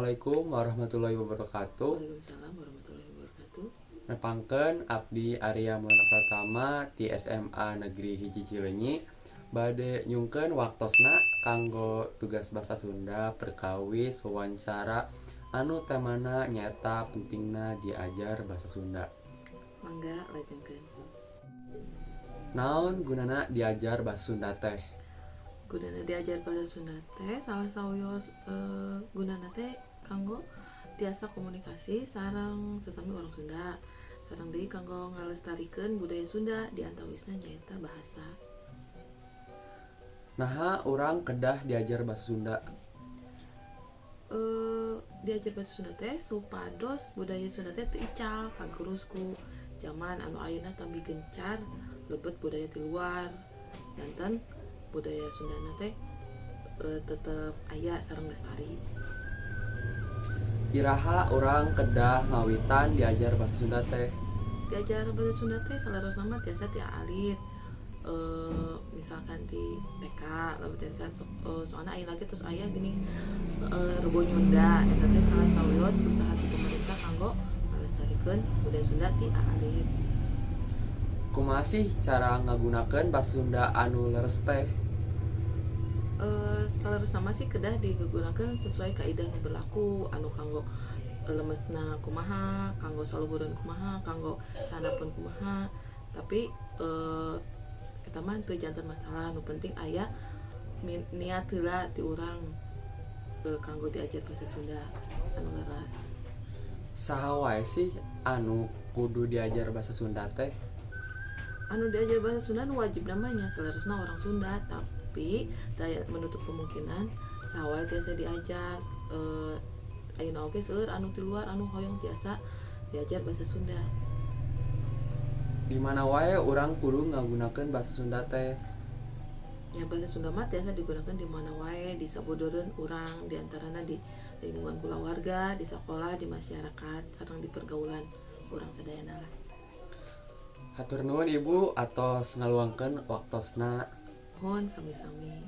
Assalamualaikum warahmatullahi wabarakatuh. Waalaikumsalam warahmatullahi wabarakatuh. Nepangkeun, abdi Arya Maulana Pratama ti SMA Negeri 1 Cileunyi bade nyungkeun waktosna kanggo tugas basa Sunda perkawis wawancara anu temana nyaeta pentingna diajar basa Sunda. Mangga, lajengkeun. Naon gunana diajar basa Sunda teh? Gunana diajar bahasa Sunda teh salah sawios gunana teh kanggo tiasa komunikasi sareng sesami orang Sunda. Sareng deui kanggo ngalestarikeun budaya Sunda, di antawisna nyaeta bahasa. Naha urang kedah diajar basa Sunda? Diajar bahasa Sunda teh supados budaya Sunda teh teu ical kagerus ku zaman anu ayeuna tambih gencar lebet budaya ti luar. Janten budaya Sundana teh tetep aya sareng lestari. Iraha urang kedah ngawitan diajar basa Sunda teh? Diajar bahasa Sunda teh saleresna mah tiasa ti alit. Misalkan ti TK, lebet TK soalna ayeuna ge tos aya geuning Rebo Nyunda, eta teh salah sawios usaha ti pemerintah kanggo ngalestarikeun budaya Sunda ti alit. Kumaha sih cara ngagunakeun basa Sunda anu leres teh? Saleresna mah sih kedah digunakeun sesuai kaidah nu berlaku, anu kanggo lemesna kumaha, kanggo saluhureun kumaha, kanggo sahandapeun kumaha. Tapi eta mah teu janten masalah, nu penting aya niat heula ti urang kanggo diajar bahasa Sunda anu leres. Saha wae sih anu kudu diajar basa Sunda teh? Anu diajar bahasa Sunda nu wajibna mah nya saleresna orang Sunda, tapi teu menutup kemungkinan saha wae tiasa diajar. Ayeuna oge seueur anu ti luar anu hoyong tiasa diajar bahasa Sunda. Di mana wae urang kudu ngagunakeun basa Sunda teh? Ya, bahasa Sunda mah tiasa digunakan di mana wae, di sabudeureun urang, di antarana di lingkungan kulawarga, di sakola, di masyarakat, sareng di pergaulan urang sadayana lah. Hatur nuhun, Ibu, atos ngaluangkeun waktosna. Muhun, sami-sami.